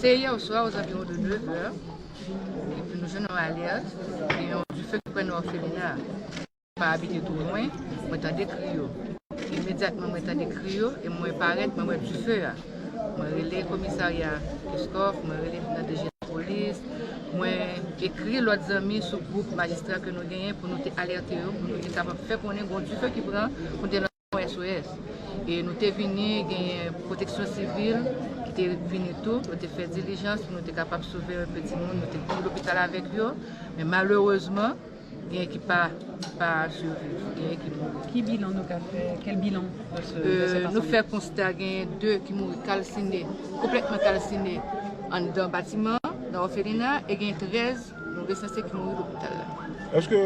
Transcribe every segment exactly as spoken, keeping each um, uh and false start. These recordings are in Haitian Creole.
Se yè swa, aux environs de neuf heures, epi nou jwenn yon alèt, gen yon dife ki pran nan òfelina a. Mwen pa abite twò lwen, mwen tande kri yo. Imedyatman mwen tande kri yo e mwen parèt, mwen wè dife a. Mwen rele komisarya Keskòf, mwen rele nan D G lapolis, mwen ekri lòt zanmi sou gwoup majistra ke nou genyen pou nou te alète yo, pou nou te kapab fè konnen gen yon dife ki pran, pou nou te lanse yon S O S. E nou te vini, genyen pwoteksyon sivil ki te vini tou, yo te fè dilijans pou nou te kapab sove yon pe timoun, nou te vin lopital avèk yo, men malerezman, genyen ki pa, pa siviv, genyen ki mouri. Ki bilan nou ka fè? Quel bilan de ce, de cette... Euh, nou fè konsta genyen de ki mouri kalsine, konplètman kalsine anndan batiman an, nan òfelina, e genyen trèz nou resanse ki mouri lopital la. Èske,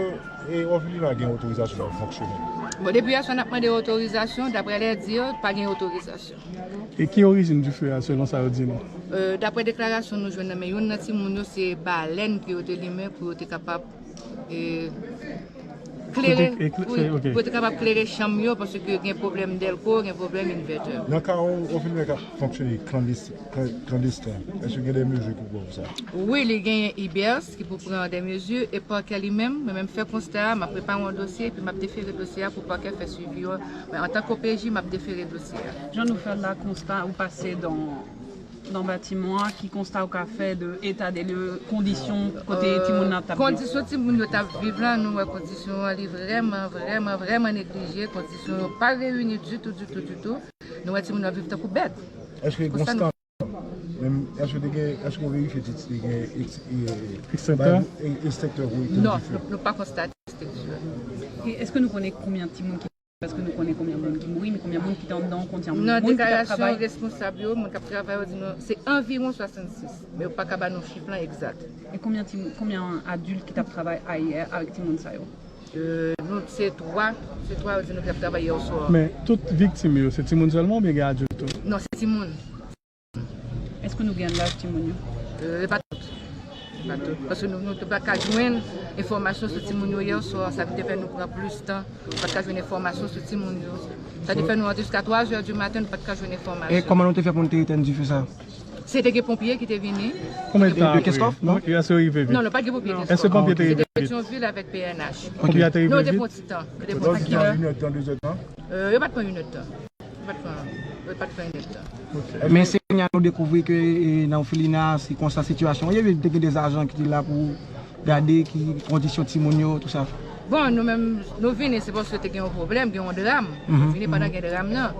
e, òfelina gen otorizasyon pou fonksyone? Bon, depi yè swa n ap mande otorizasyon, daprè lè di yo, pa gen otorizasyon. E ki orijin dife a, selon sa yo di nou? Euh, daprè deklarasyon nou jwenn nan men youn nan timoun yo, se balèn ke yo te limen pou yo te kapab, e, klere, wi, pou yo te kapab klere chanm yo, paske gen pwoblèm dèlko, gen pwoblèm envètè. Nan ka yon òfelina k ap fonksyone klandestin, klan-, klandesten, èske gen de mezi ki pran pou sa? Wi, li genyen IBERS ki pou pran de mezi, e pakè li menm, mwen menm fè konsta a, m ap prepare yon dosye, epi m ap defere dosye a pou pakè fè swivi yo. Men antanke O P J, m ap defere dosye a. Jan nou fè la, konsta ou pase dan, dan batiman an, ki konsta ou ka fè de eta de lye, kondisyon kote timoun nan t ap viv? Kondisyon timoun yo t ap viv la, nou wè kondisyon an li vrèman, vrèman, vrèman neglije. Kondisyon yo pa reyini ditou, ditou, ditou. Nou wè timoun yo ap viv tankou bèt. Èske gen yon standar? Menm, èske te gen, èske w verifye si te gen eks-, e, ekstenktè? Bay, e, ekstenktè pou etèn dife? Non, nou, nou pa konstate ekstenktè. E èske nou konnen konbyen timoun ki, èske nou konnen konbyen moun ki mouri, men konbyen moun ki te anndan, konbyen moun ki t ap travay? Nan deklarasyon responsab yo, moun k ap travay yo di nou se anviwon swasannsis, men yo pa ka ba nou chif lan egzat. E konbyen timoun, konbyen adilt ki t ap travay ayè avèk timoun sa yo? Euh, nou se twa, se twa yo di nou ki t ap travay yè swa. Men tout viktim yo, se timoun sèlman oubyen gen adilt tou? Non, se timoun. Èske nou gen laj timoun yo? Euh, e pa tout. E pa tout. Paske nou, nou te pa ka jwenn enfòmasyon sou timoun yo yè swa, sa ki te fè nou pran plis tan. Nou pa t ka jwenn enfòmasyon sou timoun yo. Sa te fè nou antre jiska twa zè di maten, nou pa t ka jwenn enfòmasyon. E kòman nou te fè pou nou te etèn dife sa? Se te gen ponpye ki te vini. Konbyen tan apre? De Keskòf, non? Èske yo rive vit? Non, nou pa t gen ponpye Keskòf. Èske ponpye te rive vit? Se te Petyonvil avèk P N H. Ponpye a te rive vit? Non, te pran ti tan. Yo te pran ti tan. Inèdtan, dezèdtan? Euh, yo pa t pran inèdtan. Yo pa t pran, yo pa t pran inèdtan. Men se kounye a nou dekouvri ke, e, nan òfelina, se konsa sitiyasyon ye, te gen de ajan ki te la pou gade ki kondisyon timoun yo, tou sa. Bon, nou menm, nou vini, se paske te gen yon pwoblèm, gen yon dram. Nou vini pandan gen dram nan.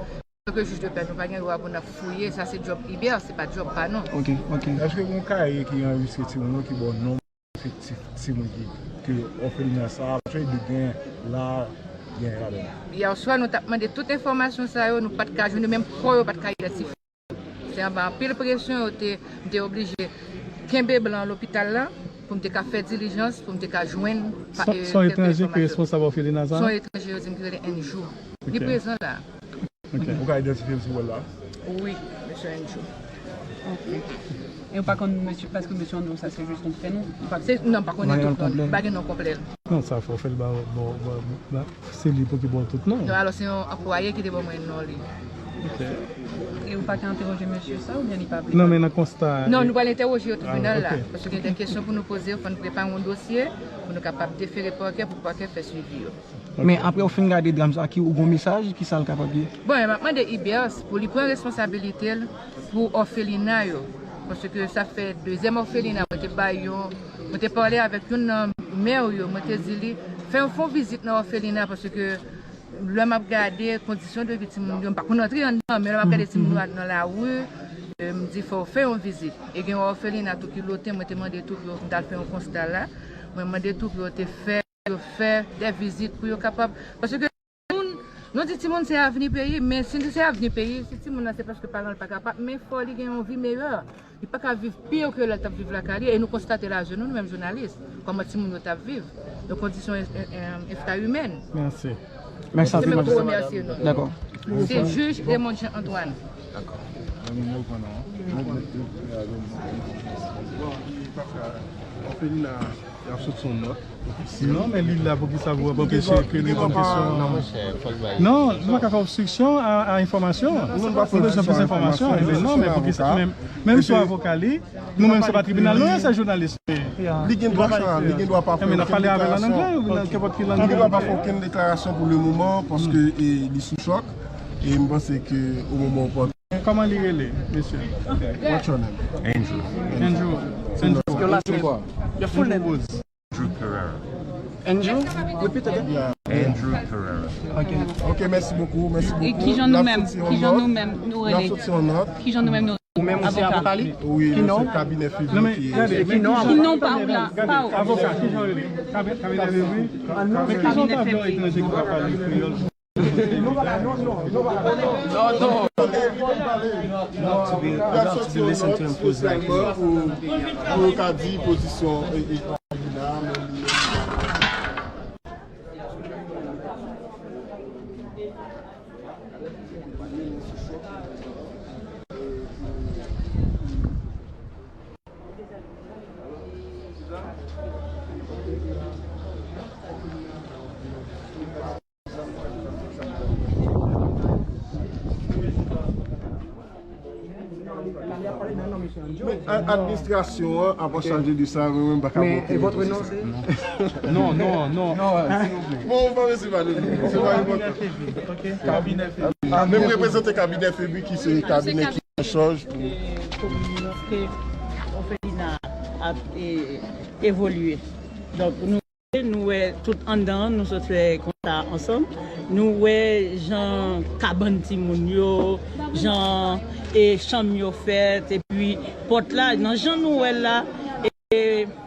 Antanke jij de pè, nou pa gen dwa pou n ap fouye, sa se djòb IBERS, se pa djòb pa nou. Ok, ok. Èske gen yon kaye ki anrejistre timoun yo ki ba w non? Efektif timoun ki, ke òfelina sa a, paske de gen la, gen ladan. Yè swa, nou t ap mande tout enfòmasyon sa yo, nou pa t ka jwenn yo, menm kò yo pa t ka idantifye. Se anba anpil presyon, yo te, m te oblije kenbe blan lopital la, pou m te ka fè dilijans, pou m te ka jwenn pa... Se, e, se yon etranje ki responsab òfelina sa a? Se yon etranje, yo di m ki rele Andrew. Li prezan la. Ok. Ou ka idantifye l sou wòl la? Wi, mesye Andrew. Ok. E ou pa konn mesye, paske mesye Andrew sa se jis yon prenon? Ou pa... Se, non, m pa konnen tout non li. M pa gen non konplè l. Non, sa fò fè l ba, ba, ba, ba, se li pou ki ba w tout non. Non, alò se yon anplwaye ki te ban mwen non li. Ok. E ou pa ka entèwoje mesye sa oubyen li pa vle pale? Non, men nan konsta... Non, nou pral entèwoje yo tribinal la. Ah, ok. Paske gen de kesyon pou nou poze yo, fò n prepare yon dosye pou nou kapab defere pakè pou pakè fè swivi yo. Men apre w fin gade dram sa, ki, ou gon mesaj, ki sa l kapab ye? Bon, m ap mande IBERS pou li pran responsabilite l pou òfelina yo. Paske sa fè dezyèm òfelina, mwen te bay yon, mwen te pale avèk youn nan mè yo, mwen te di li, fè yon, fè yon vizit nan òfelina, paske lè m ap gade kondisyon de vi timoun yo, m pa konn antre anndan, men lè m ap gade timoun yo nan lari, e, m di fò w fè yon vizit. E gen yon òfelina tou ki loten, mwen te mande tou pou yo, m t al fè yon konsta la, mwen mande tou pou yo te fè yo fè de vizit pou yo kapab, paske timoun, nou di timoun se avni peyi, men si se avni peyi, si timoun nan se paske paran l pa kapab, men fò li gen yon vi meyè. Li pa ka viv pi ke lè l t ap viv lakay li, e nou konstate l aje nou, nou menm jounalis, kòman timoun yo t ap viv, nan kondisyon en-, en-, en-, enfra imèn. Mèsi. Mèsi anpil, madam. Se menm tou remèsye nou. Dakò. Se jij Raymond Jean Antoine. Dakò. Bon, li pa ka, òfelina, Ap sot sou nòt. Non, men li la pou ki sa pou ap anpeche ke n reponn kesyon an? Non, monchè, fò l bay. Non, nou pa ka fè obstriksyon a, a enfòmasyon. Nou bezwen plis enfòmasyon. Non, men pou ki sa, men, menm si w avoka li, nou menm se pa tribinal, nou se jounalis. Li gen dwa sa, li gen dwa pa fè okenn deklarasyon. Li gen dwa pa fè okenn deklarasyon pou le moman, paske, e, li sou chòk. E m panse ke o moman opòtin. Kòman li rele, mesye? What's your name? Andrew. Andrew. Andrew. Your last name? Your full name? Andrew Pereira. Andrew? Repeat again. Yeah. Andrew Pereira. Ok. Ok, mèsi bokou, mèsi bokou. E kijan nou menm, kijan nou menm nou rele? N ap soti yon nòt. Kijan nou menm nou rele? Ou menm ou se avoka li? Wi, se kabinè Fevri ki... E ki non avoka? Ki non pa ou la? Pa ou. Avoka, kijan w rele? Kabinè Fevri? Men kijan w ta vle yon etranje ki pa pale kreyòl? Not to be, not to be listened to and pose like. Pou, pou yo ka di pozisyon, e, e, Angelina, men li menm. Men, a-, administrasyon an ap an chaje de sa, mwen menm pa ka monte. E votre nom, c'est? Non, non, non. Non, silvouplè. Bon, ou pa bezwen pale. Se pa enpòtan. Kabinè Fevri. Kabinè Fevri. Men m reprezante kabinè Fevri ki se kabinè ki an chaj pou komin ke òfelina ap, e, evolye. Donk, nou Nou wè tout anndan an, nou sot fè konsta ansanm. Nou wè jan kabann timoun yo, jan, e, chanm yo fèt, epi pòt la, nan jan nou wè l la, e,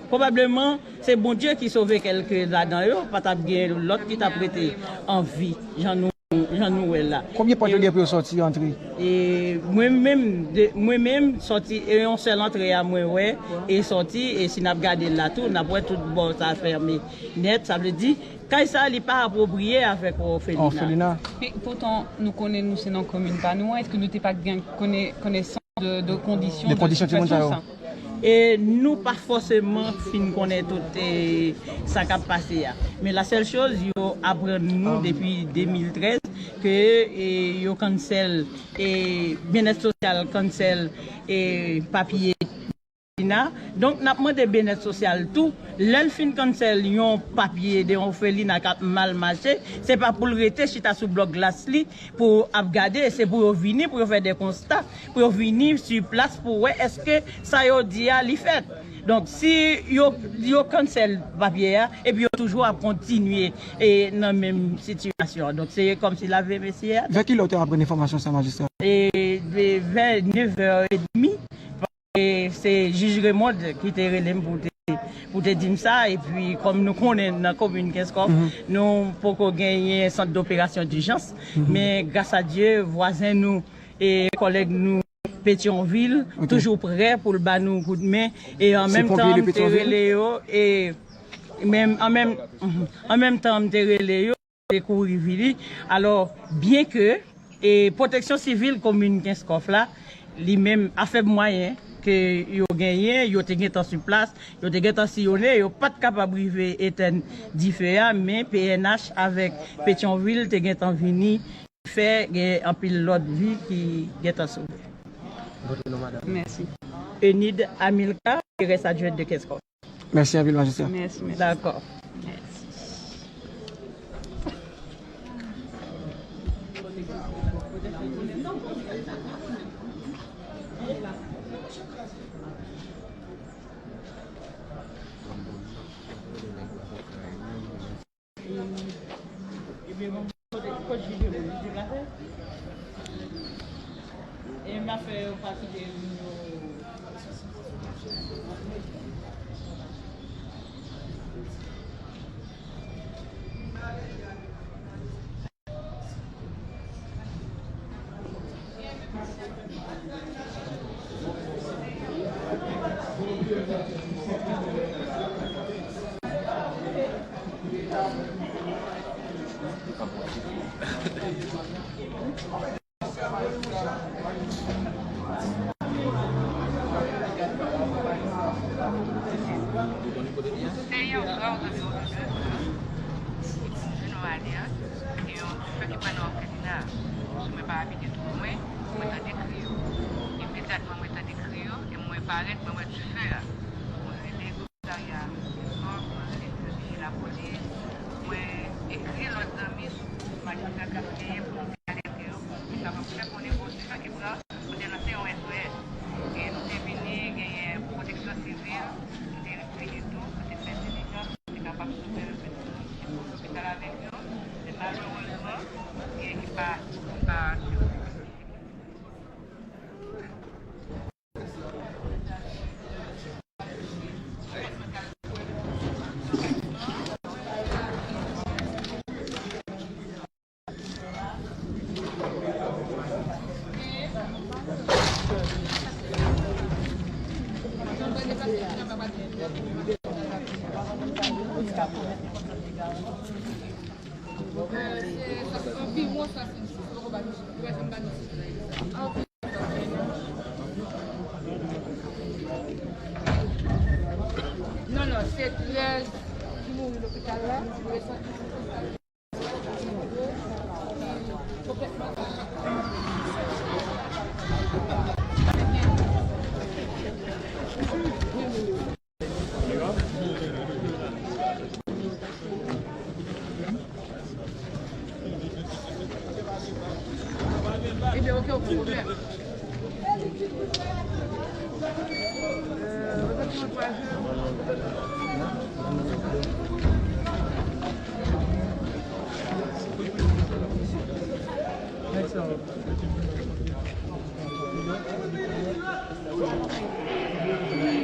pwobableman, se Bondye ki sove kèlke ladan yo, pa t ap gen lòt ki t ap rete an vi, jan nou jan nou wè l la. Konbyen pòt yo gen pou yo sòti, antre? E mwen menm, de, mwen menm, sòti, e yon sèl antre a mwen wè, e sòti, e si n ap gade l la tou, n ap wè tout bò sa fèmen nèt, sa vle di, kay sa li pa apwopriye avèk òfelina. Òfelina. Men poutan, nou konnen nou se nan komin pa nou an, èske nou te pa gen kone-, konesans de, de kondisyon de sitiyasyon sa? E nou pa fòseman fin konnen tout, e, sa k ap pase a. Men la sèl choz, yo aprann nou depi de mil trèz ke, e, yo cancel, e, byennèt sosyal cancel, e, papye òfelina. Donk, n ap mande byennèt sosyal tou, lè l fin cancel yon papye de òfelina k ap mal mache, se pa pou l rete chita sou blòk glas li, pou ap gade, se pou yo vini, pou yo fè de konsta, pou yo vini sou plas pou wè èske sa yo di a li fèt. Donk, si yo, yo cancel papye a, epi yo toujou ap kontinye, e, nan menm sitiyasyon an. Donk, se kòmsi lave mesye a. Vè kilè w te aprann enfòmasyon sa, majistra? E, de, vè nèf è edmi, E se jij Raymond ki te rele m pou te, pou te di m sa, epi kòm nou konnen nan komin Kenskòf, nou poko genyen sant doperasyon dijans, men gras a Dye, vwazen nou e kòlèg nou Petyonvil toujou prè pou l ba nou kout men, e an menm tan m te rele yo, e menm, an menm, an menm tan m te rele yo, te kouri vini. Alò, byen ke, e, Pwoteksyon Sivil komin Kenskòf la, li menm, a fèb mwayen ke yo genyen, yo te gentan sou plas, yo te gentan siyone, yo pa t kapab rive etèn dife a, men P N H avèk Petyonvil te gentan vini, fè gen anpil lòt vi ki gentan sove. Votre nom, madame? Mèsi. Enid Amilcar, mairesse adjointe de Kenskòf. Mèsi anpil, majistra. Mèsi, mèsi. Dakò. Mèsi. Ebyen, bon, kote, kote videyo, videyo la fè? E m ap fè yo pati de yo. Gen yon dife ki pran nan òfèlina a. Si mwen pa abite twò lwen, mwen tande kri yo. Imedyatman mwen tande kri yo, e mwen parèt, mwen wè dife a. Mwen rele komisarya, mwen rele lapolis, mwen ekri lòt zanmi sou gwoup majistra k ap genyen pou nou alète yo, pou nou kapab fè konnen gon dife ki pran, nou te lanse yon S O S. E nou te vini, genyen pwoteksyon sivil, nou te vini tou, nou te fè dilijans, nou te kapab sove yon pitit moun ki te pou lopital avèk yo, men malerezman, e ki pa, ki pa sivviv. Non, non, se trèz ki mouri lopital la, resòti lopital la. Ebyen, ok, ok, pwoblèm.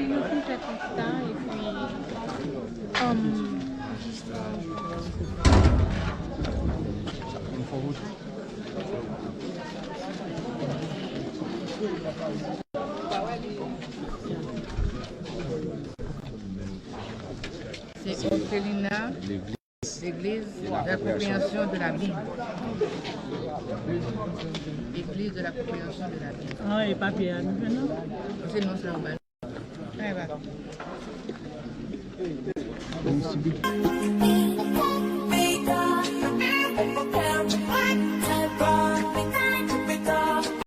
Nou fin fè konsta, epi, um, Se òfelina. L'église de la compréhension de la Bible. L'église de la compréhension de la Bible. Ah, e papye a nou jwenn nan? Se non sa ou ba nou. Anyen pa.